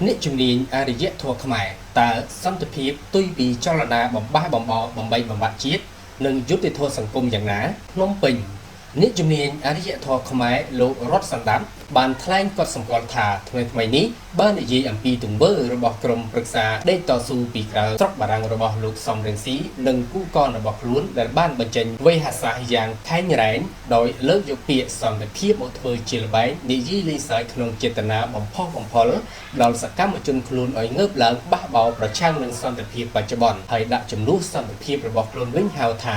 អ្នកជំនាញអរិយធម៌ខ្មែរតើសន្តិភាពផ្ទុយពីចលនាបំបះបំបោបំបីបំបាក់ជាតិនិងយុត្តិធម៌សង្គមយ៉ាងណាភ្នំពេញអ្នកជំនាញអរិយធម៌ខ្មែរលោករតសណ្ដាប់បានថ្លែងកត់សម្គាល់ថាថ្មីថ្មីនេះបាននិយាយអំពីទង្វើរបស់ក្រុមប្រឹក្សាដេកតស៊ូពីក្រៅស្រុកបារាំងរបស់លោកសំរងស៊ីនិងគូកនរបស់ខ្លួនដែលបានបញ្ចេញវេហាសាស្ត្រយ៉ាងខែងរែងដោយលើកយកពាក្យសន្តិភាពមកធ្វើជាល្បែងនិយាយលេងសើចក្នុងចេតនាបំផុសបំផុលដល់សកម្មជនខ្លួនឲ្យងើបឡើងបះបោរប្រឆាំងនឹងសន្តិភាពបច្ចុប្បន្នហើយដាក់ជំនួសសន្តិភាពរបស់ខ្លួនវិញហៅថា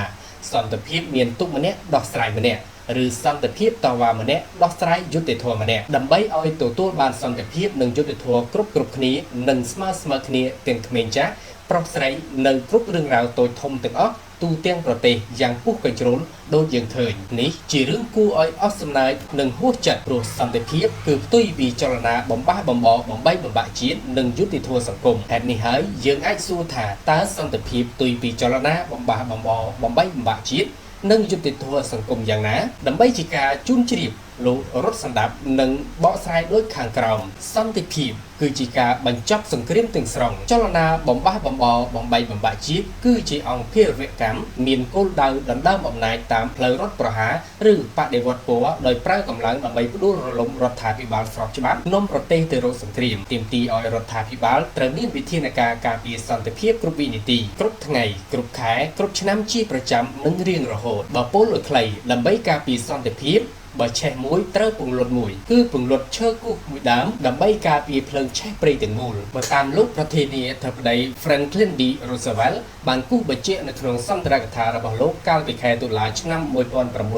សន្តិភាពមានទុកម្នាក់ដោះស្រាយម្នាក់ឬសន្តិភាពតវ៉ាម្នាក់ដោះស្រាយយុត្តិធម៌ម្នាក់ដើម្បីឲ្យទទួលបានសន្តិភាពនិងយុត្តិធម៌គ្រប់គ្រប់គ្នានិងស្មើស្មើគ្នាទាំងក្មេងចាស់ប្រុសស្រីនៅគ្រប់រឿងរ៉ាវតូចធំទាំងអស់ទូទាំងប្រទេសយ៉ាងពុះកញ្ជ្រោលដូចយើងឃើញនេះជារឿងគួរឲ្យអស់សំណើចនិងហួសចិត្តព្រោះសន្តិភាពគឺផ្ទុយពីចលនាបំបះបំបបំបីបំបាក់ជាតិនិងយុត្តិធម៌សង្គមហេតុនេះហើយយើងអាចសួរថាតើសន្តិភាពផ្ទុយពីចលនាបំបះបំបបំបីបំបាក់ជាតិនិងយុត្តិធម៌សង្គមយ៉ាងណាដើម្បីជាការជូនជ្រាបលោករត់សម្ដាប់និងបកស្រាយដូចខាងក្រោមសន្តិភាពគឺជាការបញ្ចប់សង្គ្រាមទាំងស្រុងចលនាបំបះបំបបំបីបំបាក់ជាតិគឺជាអង្គភេរវកម្មមានគោលដៅដណ្ដើមអំណាចតាមផ្លូវរដ្ឋប្រហារឬបដិវត្តពណ៌ដោយប្រើកម្លាំងដើម្បីផ្ដួលរលំរដ្ឋាភិបាលស្របច្បាប់នាំប្រទេសទៅរកសង្គ្រាមទាមទារឲ្យរដ្ឋាភិបាលត្រូវមានវិធានការការពារសន្តិភាពគ្រប់វិនាទីគ្រប់ថ្ងៃគ្រប់ខែគ្រប់ឆ្នាំជាប្រចាំនិងរៀងរហូតបើពោលឲ្យខ្លីដើម្បីការពារសន្តិភាពបើឆេះមួយត្រូវពង្លត់មួយគឺពង្លត់ឈើគូសមួយដើមដើម្បីការពារភ្លើងឆេះព្រៃទាំងមូលបើតាមលោកប្រធានាធិបតី Franklin D. Roosevelt បានគូសបញ្ជាក់នៅក្នុងសន្ទរកថារបស់លោកកាលពីខែតុលាឆ្នាំ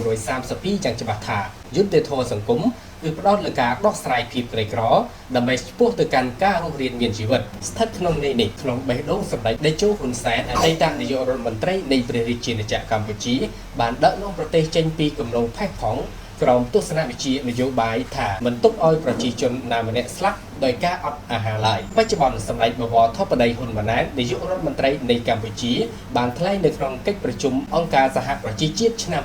1932យ៉ាងច្បាស់ថាយុត្តិធម៌សង្គមគឺផ្ដោតលើការដោះស្រាយភាពក្រីក្រដើម្បីឆ្ពោះទៅកាន់ការរស់រានមានជីវិតស្ថិតក្នុងន័យនេះក្នុងបេះដូងសម្ដេចតេជោហ៊ុនសែនអតីតនាយករដ្ឋមន្ត្រីនៃព្រះរាជាណាចក្រកម្ពុជាបានដឹកនាំប្រទេសចេញពីគម្រោងផេះផង់ក្រោមទស្សនវិជ្ជានយោបាយថាមិនទុកឲ្យប្រជាជនណាម្នាក់ស្លាប់ដោយការអត់អាហារឡើយបច្ចុប្បន្នសម្ដេចបវរធិបតីហ៊ុនម៉ាណែតនាយករដ្ឋមន្ត្រីនៃកម្ពុជាបានថ្លែងនៅក្នុងកិច្ចប្រជុំអង្គការសហប្រជាជាតិឆ្នាំ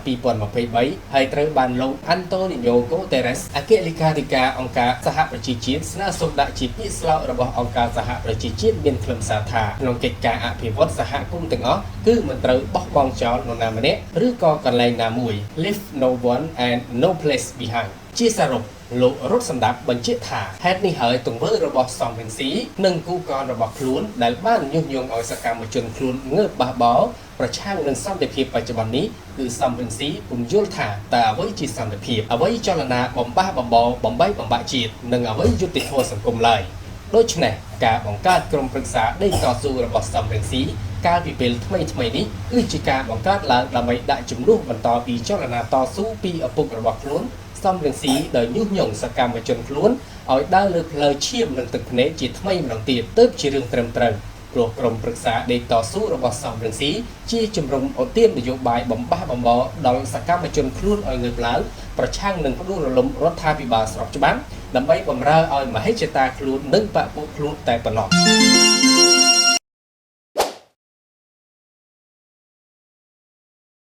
2023ហើយត្រូវបានលោកអាន់តូនីញ៉ូកូតេរ៉េសអគ្គលេខាធិការអង្គការសហប្រជាជាតិស្នើសុំដាក់ជាពាក្យស្លោករបស់អង្គការសហប្រជាជាតិមានខ្លឹមសារថាក្នុងកិច្ចការអភិវឌ្ឍសហគមន៍ទាំងអស់គឺមិនត្រូវបោះបង់ចោលនរណាម្នាក់ឬក៏កន្លែងណាមួយ Leave no one and no place behind ជាសរុបលោករត់សម្ដាប់បញ្ជាក់ថាហេតុនេះហើយទង្វើរបស់សំរងស៊ីនិងគូកនរបស់ខ្លួនដែលបានញុះញង់ឲ្យសកម្មជនខ្លួនងើបបះបោរប្រឆាំងនឹងសន្តិភាពបច្ចុប្បន្ននេះគឺសំរងស៊ីពុំយល់ថាតើអ្វីជាសន្តិភាពអ្វីចលនាបំបះបំបោបំបីបំបាក់ជាតិនិងអ្វីយុត្តិធម៌សង្គមឡើយដូច្នេះការបង្កើតក្រុមប្រឹក្សាដេកតស៊ូរបស់សំរងស៊ីកាលពីពេលថ្មីថ្មីនេះគឺជាការបង្កើតឡើងដើម្បីដាក់ជំនួសបន្តពីចលនាតស៊ូពីឪពុករបស់ខ្លួនសំរងស៊ីដោយញុះញង់សកម្មជនខ្លួនឲ្យដើរលើផ្លូវឈាមនិងទឹកភ្នែកជាថ្មីម្ដងទៀតទើបជារឿងត្រឹមត្រូវព្រោះក្រុមប្រឹក្សាដេកតស៊ូរបស់សំរងស៊ីជាជំរំឧទាមនយោបាយបំបះបំបដល់សកម្មជនខ្លួនឲ្យងើបឡើងប្រឆាំងនឹងផ្ដួលរលំរដ្ឋាភិបាលស្របច្បាប់ដើម្បីបម្រើឲ្យមហិច្ឆតាខ្លួននិងបពពួកខ្លួនតែប៉ុណ្ណោះ។